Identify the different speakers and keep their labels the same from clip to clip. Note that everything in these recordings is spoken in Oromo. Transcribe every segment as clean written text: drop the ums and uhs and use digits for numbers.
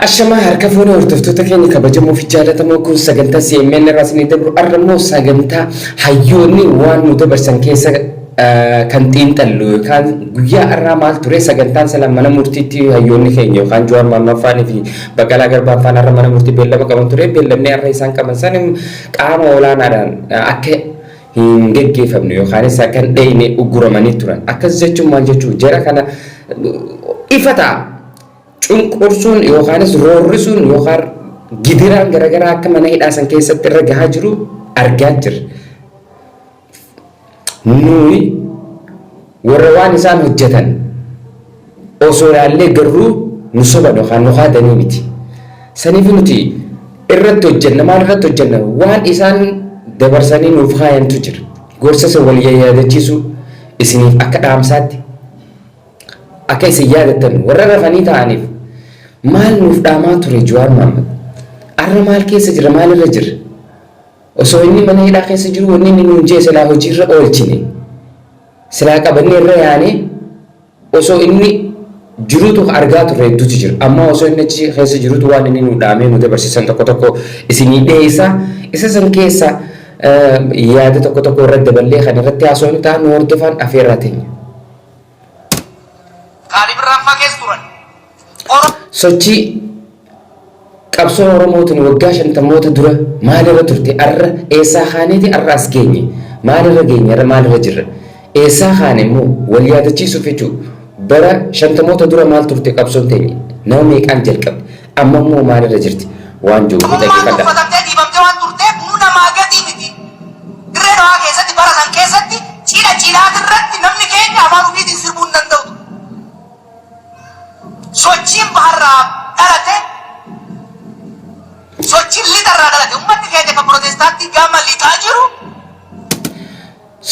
Speaker 1: Ashamaa harka fuunee hordoftoota keenya kabajamoo fi jaallatamoo, kun sagantaa CMN irraa isinii dabru. Har'a immoo sagantaa hayyoonni waan nu dabarsan keessa kan xiinxallu yookaan guyyaa har'aa maal ture sagantaan sana? Mana murtiitti hayyoonni keenya yookaan Jawaar Mohaammadfaanii fi Baqqalaa Garbaan har'a mana murtii beellama qaban ture. Beellamni har'a isaan qaban san qaama olaanaadhaan akka hin geggeeffamne yookaanis akka hin dheeyne ugguramanii turan. Akkas jechuun maal jechuu? Jara kana ifa ta'a. Cunqursuun yookaanis roorrisuun yookaan gidiraan garaagaraa akka mana hidhaa san keessatti irra gahaa jiru argaa jirra. Nuyi warra waan isaan hojjetan osoo ilaallee garuu nu soban yookaan nu kaadanii miti. Saniif nuti irratti hojjenna. Maal irratti hojjenna? Waan isaan dabarsanii nuuf kaayantu jira. Gorsa isa wal yaadachiisu isiniif akka dhaamsaatti akka isin yaadattan, warra rafanii ta'aniif, maal nuuf dhaamaa ture Jawaar Mohaammed? Arra maal keessa jira? Maal irra jira? Osoo inni mana hidhaa keessa jiru wanni inni nuun jee silaa hojiirra oolchine, silaa qabannee irra yaanee osoo inni jirutu argaa turre hedduutu jira. Amma osoo inni achi keessa jirutu waan inni nu dhaamee nu dabarsiisan tokko tokko isinii dhiyeessa. Isa san keessa yaada tokko tokko irratti daballee kan irratti haasofnu ta'a. Nu hordofaan afeerraa teenya.
Speaker 2: Kaalib Irraanfaa keessa turan.
Speaker 1: Sochii qabsoon Oromootiin waggaa 50moota dura maalirra turte? Arra eessaa kaaneeti arra as geenye? Maalirra geenye? Arra maalirra jirra? Eessaa kaane immoo wal yaadachiisuuf jechuudha. Bara 50moota dura maal turte qabsoon teenya? Nama meeqaan jalqabde? Amma immoo maalirra jirti? Waan jiru
Speaker 2: Oromummaan
Speaker 1: dhaggeeffadha.
Speaker 2: Tuffatamtee dhiibamtee waan turteef nu namaa gatii miti. Dirree Dhawaa keessatti bara san keessatti cidha cidhaati irratti namni keenya afaan ofiitiin sirbuu hin danda'u ture. Sochiin baharraa dhalate, sochiin lixarraa dhalate, uummanni keenya kan Pirootestaantii gama lixaa jiru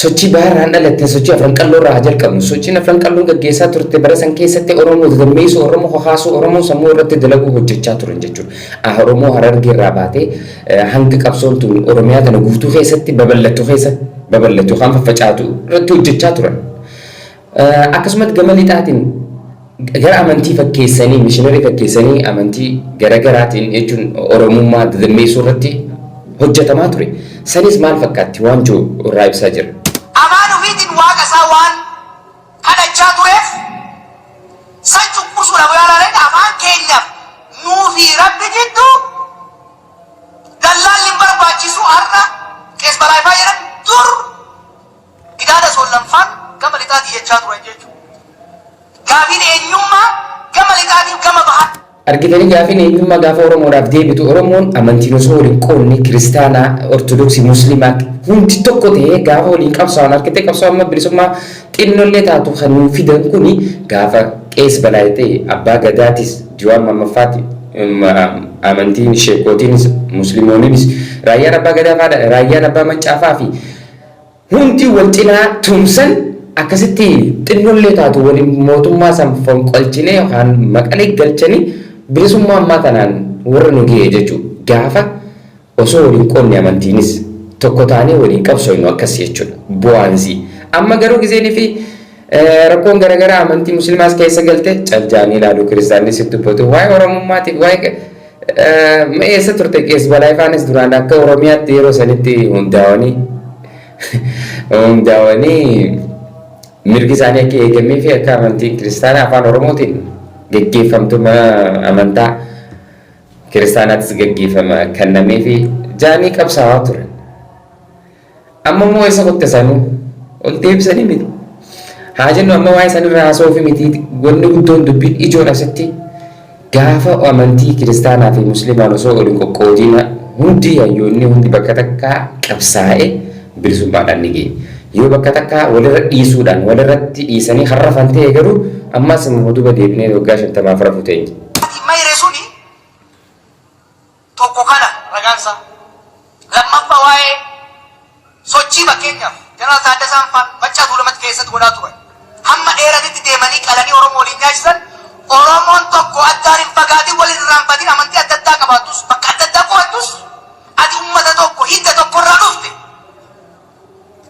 Speaker 1: Sochii baharraan dhalatte, sochii Afran Qalloo irraa haa jalqabnu. Sochiin Afran Qalloon gaggeessaa turte bara san keessatti Oromoo dadammeessuu, Oromoo kakaasuu, Oromoo sammuu irratti dalaguu hojjechaa turan jechuudha. Oromoo Harargee irraa baatee hanga qabsoon tun Oromiyaa tana guutuu keessatti babal'attu keessa babal'attu yookaan faffacaatu irratti hojjechaa turan. Akkasumas gama lixaatiin gara amantii fakkeessanii, mishiinarii fakkeessanii, amantii garaagaraatiin jechuun Oromummaa dadammeessuu irratti hojjetamaa ture. Sanis maal fakkaatti waan jiru irraa ibsaa jira.
Speaker 2: Afaan ofiitiin waaqa isaa waan kadhachaa tureef san cunqursuudhaaf yoo ilaalan, afaan keenyaaf nuu fi Rabbi jidduu dallaalli hin barbaachisu. Har'a Qees Balaayifaa jedhan, dur Gidaada Soollanfaan gama lixaatii jechaa turan jechuudha. Gaafiin eenyummaa gama lixaatiin gama bahaa
Speaker 1: Argitanii, gaafiin eenyummaa gaafa Oromoodhaaf deebitu, Oromoon amantiin osoo waliin qoodne, kiristaanaa, Ortodoksii, Musliimaa hundi tokko ta'ee gaafa waliin qabsaa'an argite. Qabsoo amma bilisummaa xinnollee taatu kan nuu fidan kuni gaafa Qees Balaay ta'e, Abbaa Gadaatis, Jawaar Mahaammadfaati, amantiin sheekootiinis, Musliimooniinis, raayyaan Abbaa Gadaa faadha, raayyaan Abbaa Maccaafaa fi hundi wal cinaa tumsan, akkasitti xinnollee taatu waliin mootummaa san fonqolchinee yookaan Maqalee galchanii bilisummaa ammaa tanaan warra nu ga'e jechuudha. Gaafa osoo waliin qoodne amantiinis tokko taanee waliin qabsoofnu akkas jechuudha. Bu'aansii. Amma garuu gizeenii fi rakkoon garaagaraa amantii Musliimaas keessa galte caljaanii ilaalu, kiristaannis sitti dubbatu waa'ee Oromummaatiif waa'ee eessa turte? Qees Balaayifaanis duraan akka Oromiyaatti yeroo sanitti hundaa'anii mirgi isaanii akka eegamee fi akka amantiin kiristaanaa afaan Oromootiin geggeeffamtu, mana amantaa kiristaanaattis geggeeffama kennamee fi jaanii qabsaa'aa turan. Amma immoo eessa kutte? Sanuu ol deebisanii miti. Haa jennu, amma waa'ee sanirraa haasa'uufi miti. Wanni guddoon, dubbiin ijoon asitti, gaafa amantii kiristaanaa fi Musliimaan osoo ol hin qoqqoodiin hundi, hayyoonni hundi bakka takkaa qabsaa'e, bilisummaadhaan ni geenye. Yoo bakka takkaa walirra dhiisuudhaan walirratti dhiisanii harrafan ta'e garuu ammas immoo duuba deebinee waggaa 50f rafu teenya.
Speaker 2: Mayre suni tokko kana ragaansa. Lammaffaa, waa'ee sochii, fakkeenyaaf Jeneraal Taaddasaan faan Maccaa Tuulamatti keessatti godhaa turan. Hamma dheeratitti deemanii qalanii Oromoo waliin nyaachisan. Oromoon tokko addaan hin fagaatin, waliin irraanfatin, amantii adda addaa qabaattus, bakka adda addaa qubattus, ati ummata tokko, hidda tokkorraa dhufte.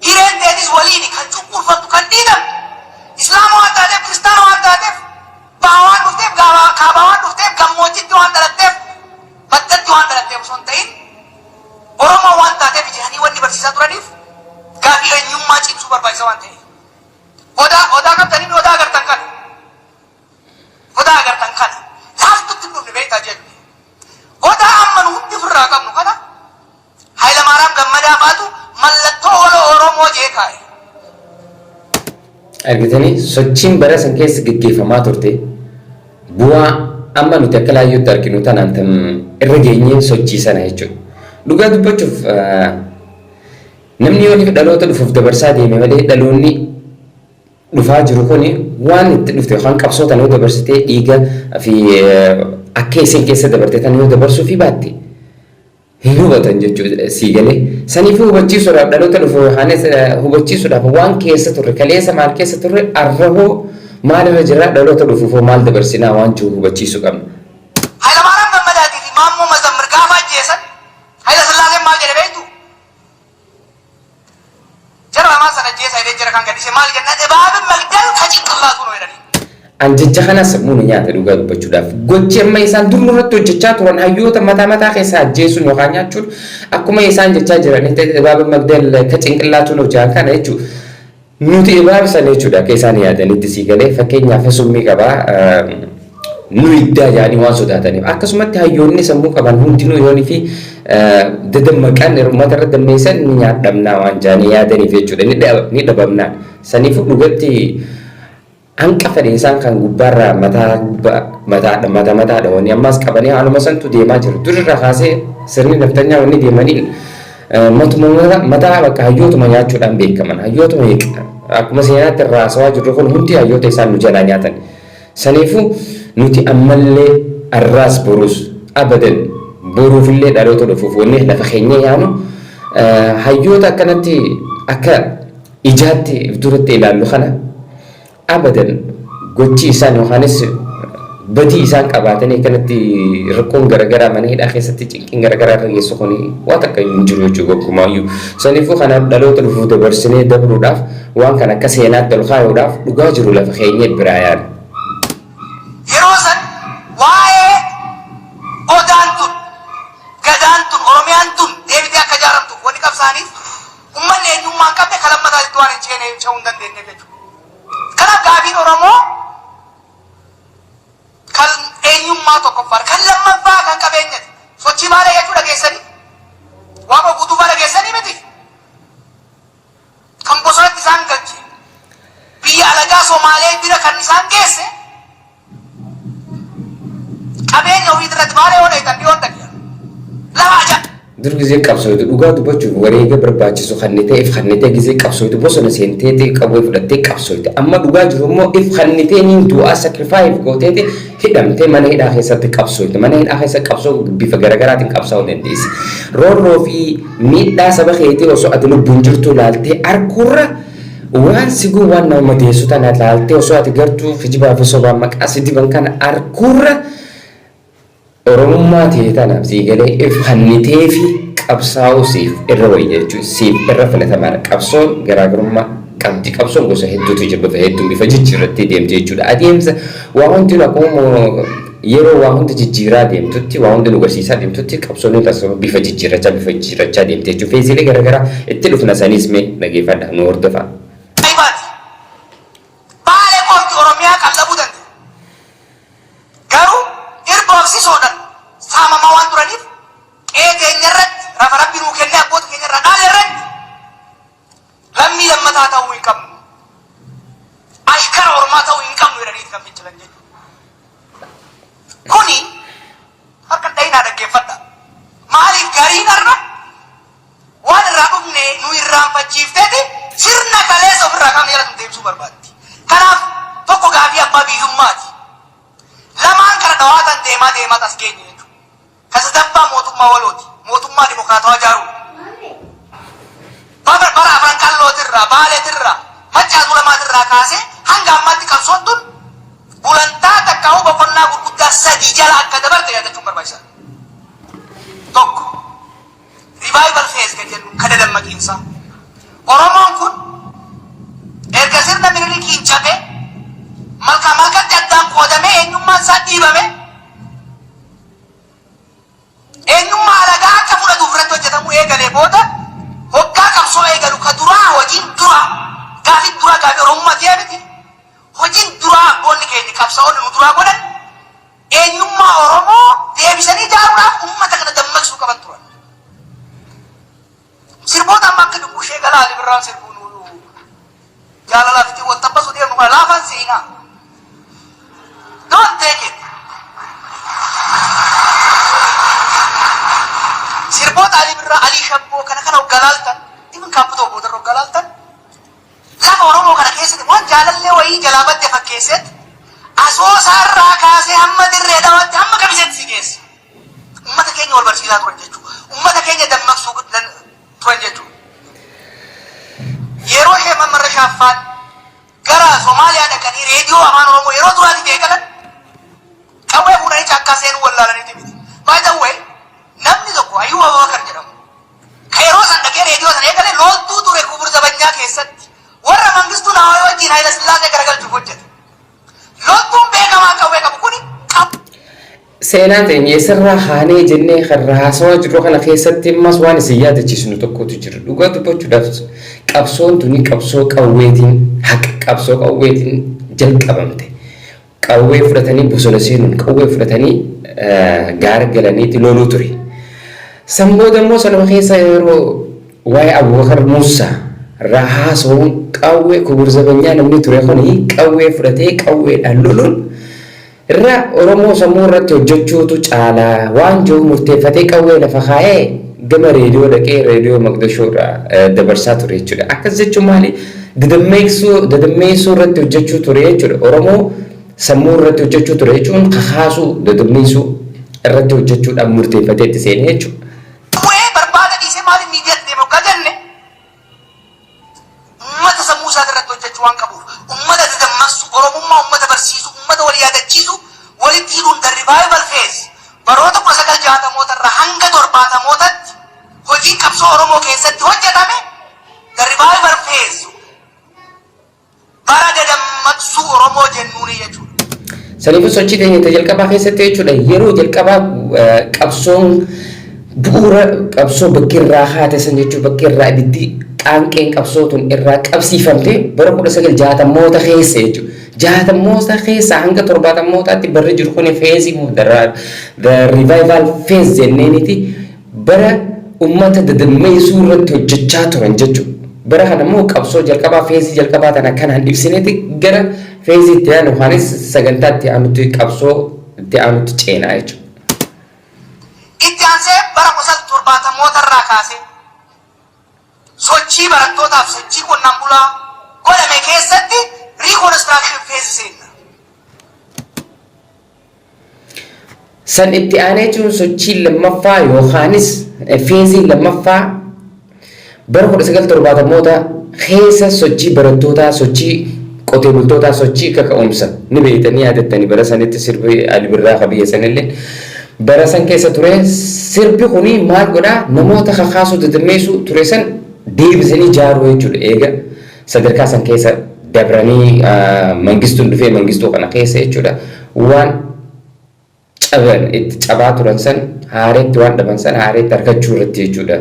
Speaker 2: Hireen teetis waliini kan cunqurfattu, kan dhiitamtu. Islaama waan taateef, kiristaana waan taateef, baha waan dhufteef, kaabaa waan dhufteef, gammoojjitti waan dhalatteef. waan dhalatteef osoo hin ta'in Oromoo waan taateef jedhanii wanni barsiisaa turaniif gaafii eenyummaa cimsuu barbaachisa waan ta'eef. Odaa, odaa qabtanii, odaa agartan kana. Odaa agartan kana. Laaftutti hin dhufne, beektaa jedhu. Odaa amma nu hundi ofirraa qabnu kana Hayilamaaraam Gammadaa faatu mallattoo waloo Oromoo jee kaa'e.
Speaker 1: Argitanii, sochiin bara san keessa geggeeffamaa turte bu'aa amma nuti akka laayyootti arginu tanaan tan irra geenyeen sochii sana jechuudha. Dhugaa dubbachuuf, namni yoo dhaloota dhufuuf dabarsaa deeme malee, dhaloonni dhufaa jiru kuni waan itti dhufte yookaan qabsoo tana yoo dabarsitee, dhiiga fi akka isin keessa dabarte tana yoo dabarsuu fi baatte, hin hubatan jechuudha sii galee. Saniifuu hubachiisuudhaaf, dhaloota dhufu yookaanis hubachiisuudhaaf, waan keessa turre, kaleessa maal keessa turre, arrahoo maalirra jira, dhaloota dhufuufoo maal dabarsinaa waan jiru hubachiisuu qabna.
Speaker 2: Hayilamaaraam Gammadaatii fi Maammoo Mazammir gaafa ajjeesan Hayila Sillaaseen maal jedhe beektu? Jara lamaan sana ajjeesa jedhee jara kan gaddise. Maal jennaan, "እባብን መግደል ከጭንቅላቱ ነው" jedhanii.
Speaker 1: An jecha kana sammuu na nyaata dhugaa dubbachuudhaaf. Gochi amma isaan dur nurratti hojjechaa turan, hayyoota mataa mataa keessaa ajjeesuun yookaan nyaachuun, akkuma isaan jechaa jiran "እባብ መግደል ከጭንቅላቱ ነው" jaan kana jechuudha. Nuti እባብ sana jechuudha akka isaan yaadanitti, sii galee. Fakkeenyaaf, summii qabaa nu iddaa jedhanii waan sodaataniif, akkasumatti hayyoonni sammuu qaban hundinuu yoonii fi dadammaqan uummata irra dammeessan ni nyaadhamnaa waan jedhanii yaadaniif jechuudha, ni dhabamnaa. Saniifuu dhugatti hanqa fedhe isaan kan gubbaarraa mataa gubbaa mataadha, mata mataadha wanni ammas qabanii haaluma santu deemaa jiru. Durirraa kaasee sirni naftanyaa wanni deemaniin matuma mataa bakka hayyootuma nyaachuudhaan beekaman. Hayyootuma akkuma seenaatti irraa haasawaa jirru kun hundi hayyoota isaan nu jalaa nyaatan. Saniifuu nuti ammallee, arraas boruus, abadan boruufillee dhaloota dhufuuf wanni lafa keenya yaanu, hayyoota akkanatti akka ijaatti duratti ilaallu kana, abadan gochi isaan yookaanis badii isaan qabaatanii akkanatti rakkoon garaagaraa mana hidhaa keessatti cinqiin garaagaraa irra geessu kun waan takka hin jiru jechuudha gonkumaayyuu. Saniifuu kanaaf dhaloota dhufuuf dabarsinee dabruudhaaf, waan kana akka seenaatti ol kaayuudhaaf, dhugaa jiru lafa keenya biraa yaanu.
Speaker 2: Yeroo san waa'ee odaan tun, gadaan tun, Oromiyaan tun deebitee akka ijaaramtuuf wanni qabsaaniif uummanni eenyummaa hin qabne kan lammataatti waan hin ceene ce'uu hin dandeenyeef jechuudha. Kanaaf gaafiin Oromoo kan eenyummaa tokkoffaa, kan lammaffaa kan qabeenyati. Sochii Baalee jechuu dhageessanii? Waaqa Guutuu faa dhageessanii miti? Kan bosonatti isaan galche, biyya alagaa Somaalee bira kan isaan geesse qabeenya ofii irratti. Baalee yoo dhayitan dhiyoon dhagiya. Lafa ajaa'iba.
Speaker 1: Dur gizee qabsooytu, dhugaa dubbachuuf, wareega barbaachisu kannitee, if kannitee gizee qabsooytu, bosona seenteeti qawwee fudhattee qabsooyte. Amma dhugaa jiru immoo if kannitee niin du'aa sacrifice gooteeti hidhamtee mana hidhaa keessatti qabsooyte. Mana hidhaa keessa qabsoo bifa garaagaraatiin qabsaa'uu dandeessi. Roorroo fi miidhaa saba keetii osoo ati lubbuun jirtu ilaaltee arguurra, waan siguu, waan nama madeessu tana ilaaltee, osoo ati gartuu kijibaa fi sobaan maqaa si diban kana arguurra, Oromummaa ta'e tanaaf sii galee if kannitee fi qabsaa'uu siif irra wayya jechuudha. Siif irra filatamaadha. Qabsoon garaagarummaa qabdi. Qabsoon gosa hedduutu jira. Bifa hedduun bifa jijjiirrattee deemti jechuudha. Adeemsa waa hundi akkuma yeroo waa hundi jijjiiraa deemtutti, waa hundi nu garsiisaa deemtutti, qabsoon tasuma bifa jijjiirrachaa, bifa jijjiirrachaa deemti jechuudha. Feeziilee garaagaraa itti dhufna, saniis mee dhageeffadha, nu hordofaa.
Speaker 2: Ajaa'ibaati. Baalee qofti Oromiyaa qallabuu danda'e. Garuu irboo fi sisoodhaan saamamaa waan turaniif, qe'ee keenya irratti, rafa Rabbi nuu kennee abboota keenya irraa dhaale irratti lammii lammataa ta'uu hin qabnu. Ashkara ormaa ta'uu hin qabnu jedhaniiti kan fincilan jechuudha. Kuni harka dhayinaa dhaggeeffadha. Maaliif gariin har'a waan irraa dhufne nu irraanfachiifteeti sirna kaleessa ofirraa kaafne jala deemsuu barbaaddi? Kanaaf tokko gaafii abbaa biyyummaati. Lamaan kana dhawaatan deemaa deemaa as geenye jechuudha. Ka sadaffaa mootummaa walooti. Mootummaa dimokiraatawaa ijaaruu. Bara bara Afran Qallootirraa, Baaleetirraa, Maccaa Tuulamaatirraa kaasee hanga ammaatti qabsoon tun gulantaa takkaa'uu boqonnaa gurguddaa sadii jala akka dabarte yaadachuun barbaachisaadha. Tokko, revival phase kan jennu kada dammaqiinsaa. Oromoon kun erga sirna Minilikiin cabee malkaa malkatti addaan qoodamee, eenyummaan isaa dhiibame, eenyummaa duraa godhan eenyummaa Oromoo deebisanii ijaaruudhaaf uummata kana dammaqsuu qaban turan. Sirboota amma akka Dubbushee Galaa Ali Birraan sirbuun jaalalaaf ittiin wal xabbasuu deemnu kana laafaan seenaa. Don't take it. Sirboota Ali Birraa, Alii Shabboo kana kana hoggaa laaltan, even Kaapputoo boodarra hoggaa laaltan, lafa Oromoo kana keessatti waan jaalallee wayii jalaa badde fakkeesseet Asoosaa irraa kaasee hamma Dirree Dhawaatti, hamma Kamiseetti si geessa. Uummata keenya wal barsiisaa turan jechuudha. Uummata keenya dammaqsuu turan jechuudha. Yeroo ishee Mammarra Shaaffaan gara Somaaliyaa dhaqanii reediyoo Afaan Oromoo yeroo duraatiif eegalan, qawwee fuudhanii caakkaa seenuu wallaalaniiti miti. By the way, namni tokko Ayyuub Abubakar jedhamu ka yeroo san dhaqee reediyoo sana eegale loltuu ture Kubur Zabanyaa keessatti, warra Mangistuu Nawaayii wajjin Hayila Sillaasee garagalchuuf hojjete. Loltuun beekamaan qawwee qabu kuni
Speaker 1: Seenaa teenya eessarraa haanee jennee kan haasawaa jirru kana keessatti ammas waan isin yaadachiisnu tokkotu jira. Dhugaa dubbachuudhaaf, qabsoon tuni qabsoo qawweetiin, haqa qabsoo qawweetiin jalqabamte. Qawwee fudhatanii bosona seenuun, qawwee fudhatanii gaara galaniiti loluu ture. San booda immoo sanuma keessa yeroo waa'ee Abubakar Muusaa irraa haasawuun, qawwee Kubur Zabanyaa namni ture kuni qawwee fudhatee qawweedhaan loluun irra Oromoo sammuu irratti hojjechuutu caalaa waan jiru murteeffatee qawwee lafa kaa'ee gama reediyoo dhaqee reediyoo Maqdashoo irraa dabarsaa ture jechuudha. Akkas jechuun maali? Dadammeessuu irratti hojjechuu ture jechuudha. Oromoo sammuu irratti hojjechuu ture jechuun kakaasuu, dadammeessuu irratti hojjechuudhaan murteeffatee itti seenee jechuudha.
Speaker 2: Qawwee barbaada dhiisee maaliif miidiyaatti deeme hoggaa jenne, ummata sammuu isaa irratti hojjechuu waan qabuuf, ummata dadammaqsu, Oromummaa ummata barsiisu, ummata wal yaadachiisu, walitti hidhuun the revival phase baroota 1960moota irraa hanga 70mootatti hojiin qabsoo Oromoo keessatti hojjetame the revival phase, bara dadammaqsuu Oromoo jennuuni jechuudha.
Speaker 1: Saniifuu sochii teenya jalqabaa keessatti jechuudha, yeroo jalqabaa qabsoon bu'uura qabsoo bakki irraa haate san jechuun bakki irraa ibiddi qaanqeen qabsoo tun irraa qabsiifamte bara 1960moota keessa jechuudha. 60moota keessa hanga 70mootaatti barri jiru kun phase the revival phase jenneeniiti, bara ummata dadammeessuu irratti hojjechaa turan jechuudha. Bara kana immoo qabsoo jalqabaa, phase jalqabaa tana kanaan ibsineeti gara phase itti aanu yookaanis sagantaa itti aanutti, qabsoo itti aanutti ceenaa jechuudha.
Speaker 2: Itti aansee bara 1970moota irraa kaasee sochii barattootaaf sochii qonnaan bulaa godhame keessatti reconstruction phase seenna.
Speaker 1: San itti aanee jechuun sochii lammaffaa yookaanis phase lammaffaa bara 1970moota keessa sochii barattootaa, sochii qotee bultootaa, sochii kaka'umsa ni beektanii yaadattanii, bara sanitti sirbi Ali Birraa ka biyya sanillee bara san keessa ture. Sirbi kuni maal godhaa? Namoota kakaasuu, dadammeessuu ture san deebisanii ijaaruu jechuudha. Eega sadarkaa san keessa dabranii Mangistuun dhufee, Mangistuu kana keessa jechuudha, waan caban itti cabaa turan san haareetti, waan dhaban san haareetti argachuu irratti jechuudha.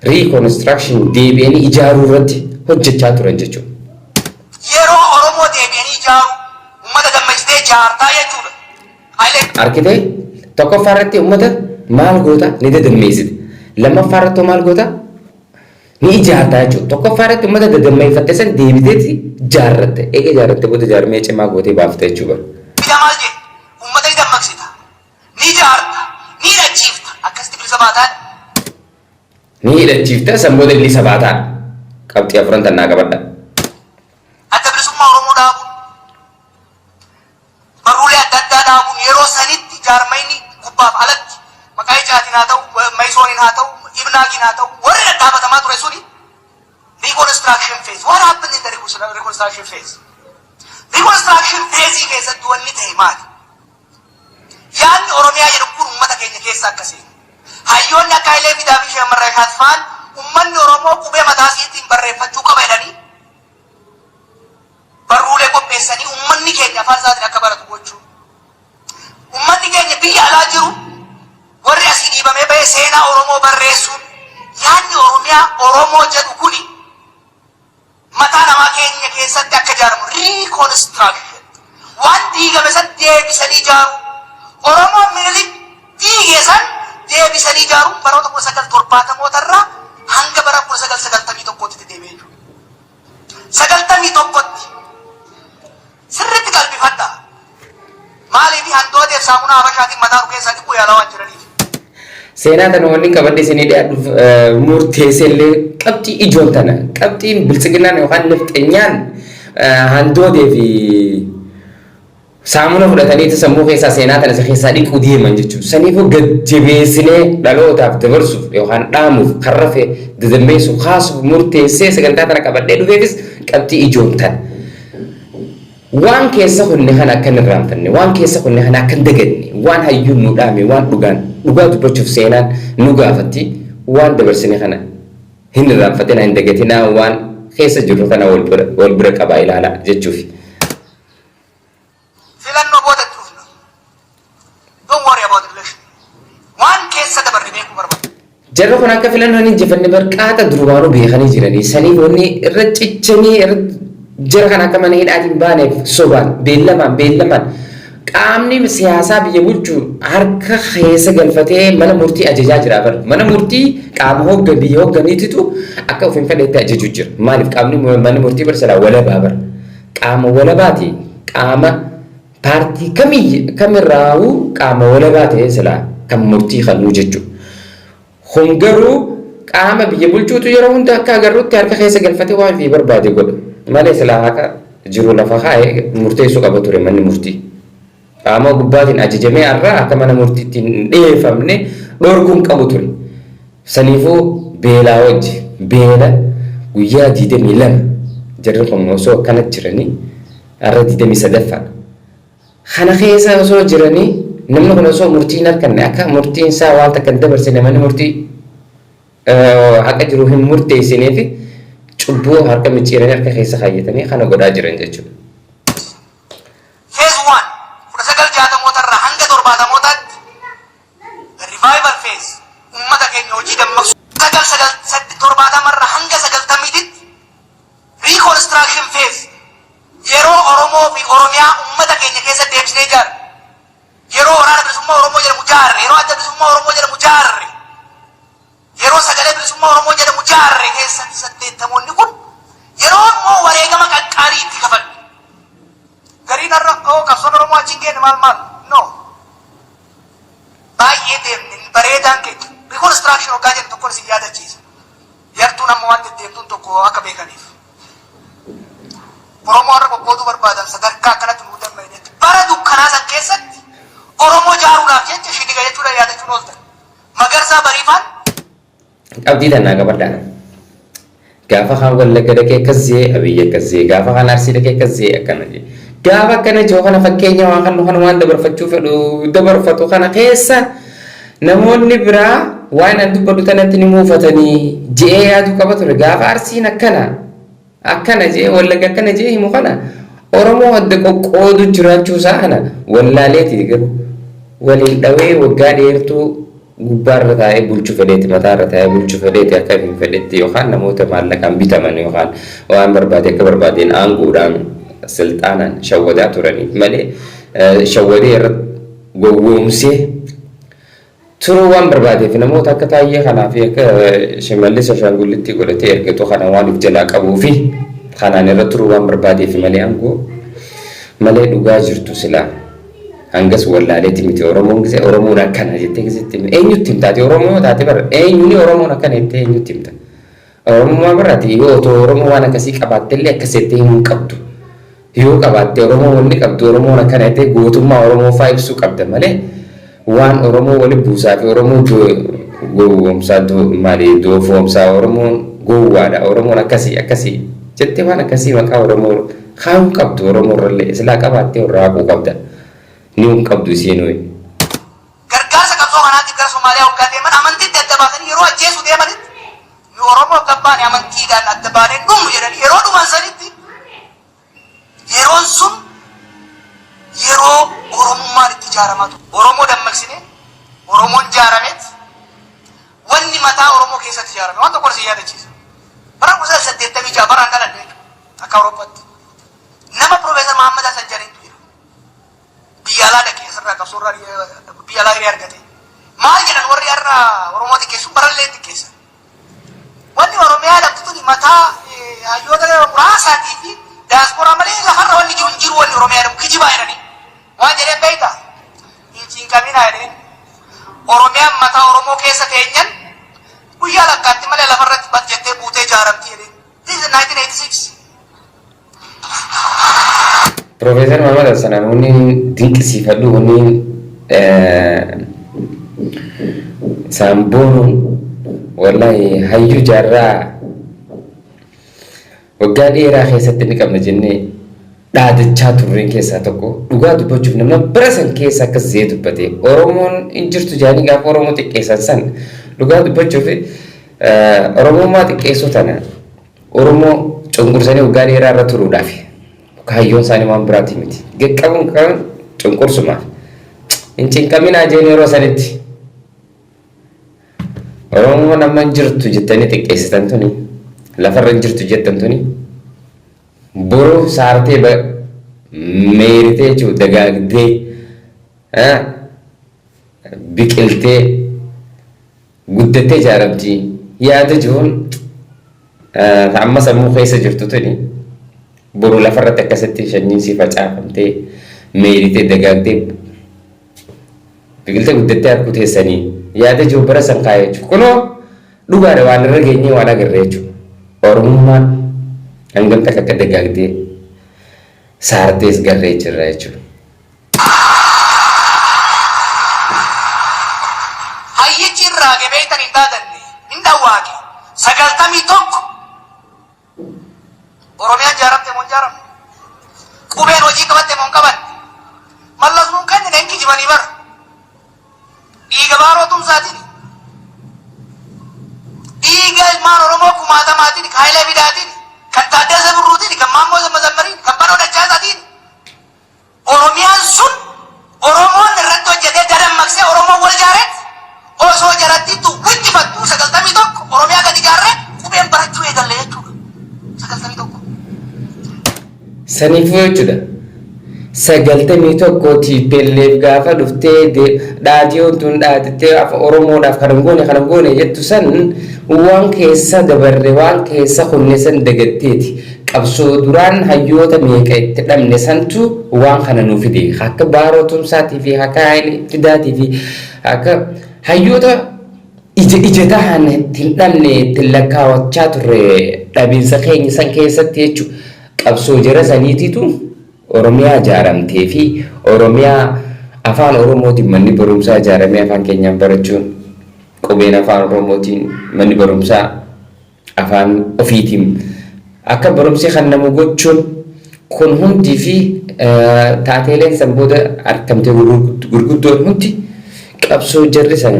Speaker 1: Reconstruction, deebi'anii ijaaruu irratti hojjechaa turan jechuudha.
Speaker 2: Yeroo Oromoo deebi'anii ijaaru uummata dammaqsitee ijaartaa jechuudha. Hayilee
Speaker 1: Argitee, tokkoffaa irratti uummata maal goota? Ni dadammeessite. Lammaffaa irratti maal goota? Ni ijaartaa jechuudha. Tokkoffaa irratti uummata dadammeeffatte san deebiteeti ijaarratte. Eega ijaarratte booda jaarmee cimaa gootee baafte jechuudha.
Speaker 2: Bida maal jedhe? Uummata ni dammaqsita, ni ijaarta, ni hidhachiifta. Akkasitti bilisa baataadha.
Speaker 1: Ni hidhachiifta, san booda bilisa baataadha. Qabxii afuran tannaa qabadha.
Speaker 2: Adda Bilisummaa Oromoo dhaabuun, barruulee adda addaa dhaabuun, yeroo sanitti jaarmayni gubbaaf alatti maqaa ijaatiin haa ta'u, Mayisooniin haa ta'u, Ibnaagiin haa ta'u, warri dhadhaabatamaa ture suni reconstruction phase. What happened in the reconstruction phase? Reconstruction phase keessatti wanni ta'e maali? Yaadni Oromiyaa jedhu kun uummata keenya keessa akka seenu. Hayyoonni akka Hayilee Fidaa fi Shamarra Shaatfaan uummanni Oromoo qubee mataa isiitiin barreeffachuu qaba jedhanii barruulee qopheessanii uummanni keenya afaan isaatiin akka baratu gochuu. Uummanni keenya biyya alaa jiru, warri asii dhiibamee bahee seenaa Oromoo barreessuun, yaadni Oromiyaa Oromoo jedhu kuni mataa namaa keenya keessatti akka ijaaramu reconstruction. Waan diigame san deebisanii ijaaru. Oromoon Minilik diige san deebisanii ijaaruun baroota 1970moota irraa hanga bara 1991tti deemee jechuudha. 91tti sirriitti qalbifadhaa. Maaliif? Handooteef saamunaa Habashaatiin mataa nu keessaa dhiquu yaalaa waan jiraniif.
Speaker 1: Seenaa tana wanni qabadhe isinii dhiyaadhuuf murteessee illee qabxii ijoon tana, qabxiin biltsiginnaan yookaan nafxenyaan handootee fi saamuna fudhataniiti sammuu keessaa seenaa tana isa keessaa dhiquu deeman jechuudha. Saniifuu gad jabeessinee dhalootaaf dabarsuuf yookaan dhaamuuf, kan rafe dadammeessuuf, kaasuuf murteessee sagantaa tana qabadhee dhufeefis qabxii ijoon tana. Waan keessa kunne kana akka hin irraanfanne, waan keessa kunne kana akka hin daganne, waan hayyuun nu dhaame, waan dhugaan dhugaa dubbachuuf seenaan nu gaafatti, waan dabarsine kana hin irraanfatinaa, hin dagatinaa, waan keessa jirru kana wal bira qabaa ilaalaa jechuufi.
Speaker 2: Filannoo booda itti dhufna. Don't worry about election. Waan keessa dabarre beekuu barbaada.
Speaker 1: Jarri kun akka filannoo hin injifanne barqaata durumaanuu beekanii jiranii. Saniif wanni irra cichanii irra jara kana akka mana hidhaatiin baaneef sobaan beellamaan beellamaan qaamni siyaasaa biyya bulchu harka keessa galfatee mana murtii ajajaa jira bara. Mana murtii qaama hooggan biyya hoogganiititu akka ofiin fedhetti ajaju jira. Maaliif? Qaamni manni murtii bara silaa walabaa bara. Qaama walabaati. Qaama paartii kamii kamirraa'uu qaama walabaa ta'ee silaa kan murtii kennuu jechuudha. Kun garuu qaama biyya bulchuutu yeroo hunda akka agarrutti harka keessa galfatee waan fi barbaade godha. Malee silaa haqa jiru lafa kaa'ee murteessuu qaba ture manni murtii. Qaama gubbaatiin ajajamee har'a akka mana murtiitti hin dhiyeeffamne dhorkuun qabu ture. Saniifuu beelaa wajji beela guyyaa 22 jarri kun osoo akkanatti jiranii, har'a 23ffaadha. Kana keessa osoo jiranii, namni kun osoo murtii hin arganne, akka murtiin isaa waan takka hin dabarsine, manni murtii haqa jiru hin murteessinee fi cubbuu harka micciiranii harka keessa kaayyatanii kana godhaa jiran jechuudha.
Speaker 2: Phase one, 1960moota irraa hanga 70mootaatti, the revival phase, ummata keenya hojii dammaqsu. Sagal sagal 70 irraa hanga 90titti, reconstruction phase, yeroo Oromoo fi Oromiyaa ummata keenya keessa deebisnee ijaarre, yeroo Waraana Bilisummaa Oromoo jedhamu jaarre, yeroo Adda Bilisummaa Oromoo jedhamu jaarre, yeroo Sagalee Bilisummaa Oromoo jedhamu jaarre keessatti, 80moonni kun yeroo immoo wareegama qaqqaalii itti kafalle. Gariin har'a oo qabsoon Oromoo achi hin geenne maal maal, no, baay'ee deemne, bareedaan keenya. Reconstruction hoggaa jennu tokkoon isin yaadachiisa. Yartuun amma waan deddeemtuun tokko akka beekaniif. Oromoo har'a qoqqooduu barbaadan sadarkaa akkanatti nuu dammaynetti bara dukkanaa san keessatti Oromoo jaaruudhaaf jecha shiniga jechuudha yaadachuun ooltan. Magarsaa Bariifaan
Speaker 1: Qabxii tannaa qabadhaa. Gaafa kaan Wallagga dhaqee akkas jee, Abiyyi akkas jee, gaafa kaan Arsii dhaqee akkas jee, akkana jee. Gaafa akkana jiru kana fakkeenya waan kan kana waan dabarfachuu fedhu dabarfatu kana keessa namoonni biraa waan an dubbadhu tanatti ni muufatanii je'ee yaaduu qaba ture. Gaafa Arsiin akkana akkana jee, Wallagga akkana jee himu kana, Oromoo adda qoqqoodu jiraachuu isaa kana wallaaleeti, garuu waliin dhawee waggaa dheertuu gubbaarra taa'ee bulchuu fedheeti, mataarra taa'ee bulchuu fedheeti, akka hin fedhetti yookaan namoota maallaqaan bitaman yookaan waan barbaade akka barbaadeen aangoodhaan silxaanaan shawwadaa turaniif malee, shawwadee irratti gowwoomsee turuu waan barbaadeef, namoota akka Taayyee kanaa fi akka Shimallis Ashaangullitti godhatee ergatu kana waan of jalaa qabuu fi kanaan irra turuu waan barbaadeef malee, aangoo malee, dhugaa jirtu silaa hangas wallaaleeti miti. Oromoon gisee Oromoon akkana jettee gisetti eenyutti himtaati? Oromoo taate bara eenyuni Oromoon akkana jettee eenyutti himta? Oromummaa biraati yoo otoo Oromoo waan akkasii qabaatte illee akkas jettee himuu hin qabdu. Yoo qabaatte Oromoo wanni qabdu Oromoon akkana jettee gootummaa Oromoo fa'aa ibsuu qabda malee, waan Oromoo wali buusaa fi Oromoo gowwoomsaa, maali, doofoomsaa, Oromoon gowwaadha, Oromoon akkasii akkasii jettee waan akkasii maqaa Oromoo kaa'uu qabdu. Oromoo irrallee silaa qabaattee irraa haquu qabda. Ni hin qabdu isiin ho'i.
Speaker 2: Gargaarsa qabsoo kanaatiif gara Somaaliyaa waggaa deeman amantiitti adda baasanii yeroo ajjeesuu deemanitti, nu Oromoo akka baane amantiidhaan adda baanee dhumnu jedhanii yeroo dhuman sanitti, yeroon sun yeroo Oromummaan itti ijaaramaa ture. Oromoo dammaqsine, Oromoon ijaarameet wanni mataa Oromoo keessatti ijaarame waan tokko isin yaadachiisa. Bara 1986, baraan dhaladhe jechuudha akka Awurooppaatti. Nama Profeesar Mahammad Hassan jedhanitu jira. Alaa dhaqee asirraa qabsoorraa biyya alaa hiree argate. Maal jedhan warri har'a Oromoo xiqqeessu barallee xiqqeessa. Wanni Oromiyaa dhabdu tuni mataa hayyoota muraasaatii fi daasporaa malee lafarra wanni jiru hin jiru, wanni Oromiyaa jedhamu kijibaa jedhanii. Waan jedheen beektaa? Hin cinqaminaa jedheen. Oromiyaan mataa Oromoo keessa teenyan guyyaa lakkaatti malee lafarratti bat jettee buutee ijaaramti jedheen. This is 1986.
Speaker 1: Profeesar Mahamad Hassan wanni dinqisiifadhu, wanni isaan boonuun, wallahi hayyuu jaarraa waggaa dheeraa keessatti ni qabna jennee dhaadachaa turreen keessaa tokko. Dhugaa dubbachuuf, nama bara san keessa akkas zee dubbate, Oromoon hin jirtu jaanii gaafa Oromoo xiqqeessan san, dhugaa dubbachuuf Oromummaa xiqqeessuu tana Oromoo cunqursanii waggaa dheeraa irra turuudhaaf kaayyoon isaanii waan biraati miti. Qaqqabuun qaban cunqursumaaf. Hin cinqaminaa jeen yeroo sanitti. Oromoon amma hin jirtu jettanii xiqqeessitan tuni, lafarra hin jirtu jettan tuni, boru saartee meeritee jechuun dagaagdee biqiltee guddattee ijaaramti yaada jiruun amma sammuu keessa jirtu tuni boru lafarratti akkasitti sanyiin si facaafamtee meeritee dagaagdee biqiltee guddattee harkuu teessanii yaada jiru bara san kaa'ee jechuudha. Kunoo dhugaadha, waan irra geenyee waan agarre jechuudha. Oromummaan hangam takka akka dagaagdee saartees garree jirra jechuudha.
Speaker 2: Hayyichi irraa gebeeytan hin dhaadanne, hin dhawwaaqe. 91 Oromiyaan ijaaramte moo hin ijaaramne? Qubeen hojii qabatte moo hin qabanne? Mallas nuun kennine, hin kijibanii bara. Dhiiga Baaroo Tumsaatiin, dhiiga ilmaan Oromoo kumaatamaatiin, kan Hayilee Fidaatiin, kan Taaddasa Birruutiin, kan Maammoo Mazammariin, kan Banoo Dachaasaatiin. Oromiyaan sun Oromoon irratti hojjetee dadammaqsee Oromoon wal ijaareet osoo jarattiittu wixxifattu 91 Oromiyaa gadi ijaarree qubeen barachuu eegalle jechuudha. 91.
Speaker 1: Saniifuu jechuudha. 91 TPLF gaafa dhuftee dhaadiyoon tun dhaatittee Oromoodhaaf kan hin goone, kan hin goone jettu san, waan keessa dabarre, waan keessa kunne san dagatteeti. Qabsoo duraan hayyoota meeqa itti dhabne santu waan kana nu fide. Akka Baaroo Tumsaatii fi akka Hayilee Fidaatii fi akka hayyoota ija ija tahan ittiin dhabne, ittiin lakkaawachaa turre dhabiinsa keenya san keessatti jechuudha. Qabsoo jara saniitiitu Oromiyaa ijaaramtee fi Oromiyaa afaan Oromootiin manni barumsaa ijaaramee afaan keenyaan barachuun, qubeen afaan Oromootiin manni barumsaa afaan ofiitiin akka barumsi kennamu gochuun kun hundii fi taateeleen san booda argamte gurguddoon hundi qabsoo jarri san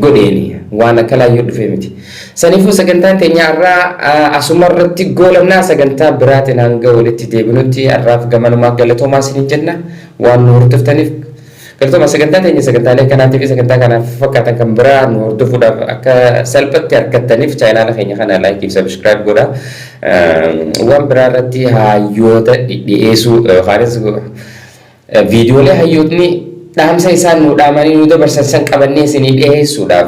Speaker 1: godheeni, waan akka laayyoo dhufee miti. Saniifuu sagantaan teenya har'aa asuma irratti goolabnaa. Sagantaa biraatiin hanga walitti deebinutti har'aaf gamanumaa galatoomaa isiniin jenna. Waan nu hordoftaniif galatoomaa. Sagantaa teenya, sagantaalee kanaatii fi sagantaa kanaaf fakkaatan kan biraa nu hordofuudhaaf akka salphatti argattaniif chaayinaala keenya kana like fi subscribe godha. Waan biraa irratti hayyoota dhiyeessuu yookaanis viidiyoolee hayyootni dhaamsa isaan nu dhaamanii nu dabarsan san qabannee isinii dhiyeessuudhaaf,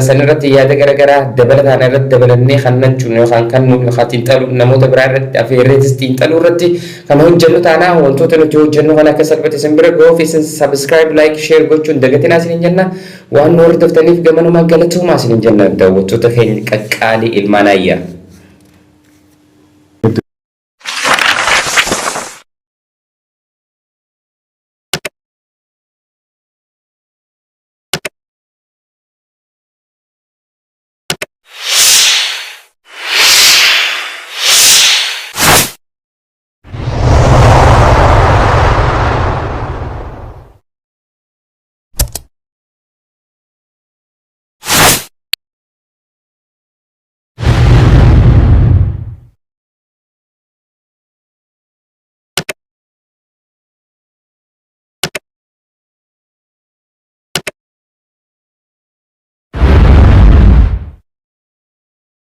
Speaker 1: san irratti yaada garaagaraa dabalataan irratti dabalannee kan nachuun yookaan kan nu yookaan xiinxaluu namoota biraa irratti afeerreetis xiinxaluu irratti kan hojjennu taanaa, wantoota nuti hojjennu kan akka salphate isin bira ga'uuf isin subscribe, like, share gochuun dagatinaa isiniin jenna. Waan nu hordoftaniif gamanumaa galatoomaa isiniin jenna, daawwattoota keenya qaqqaalii ilmaan ayyaa.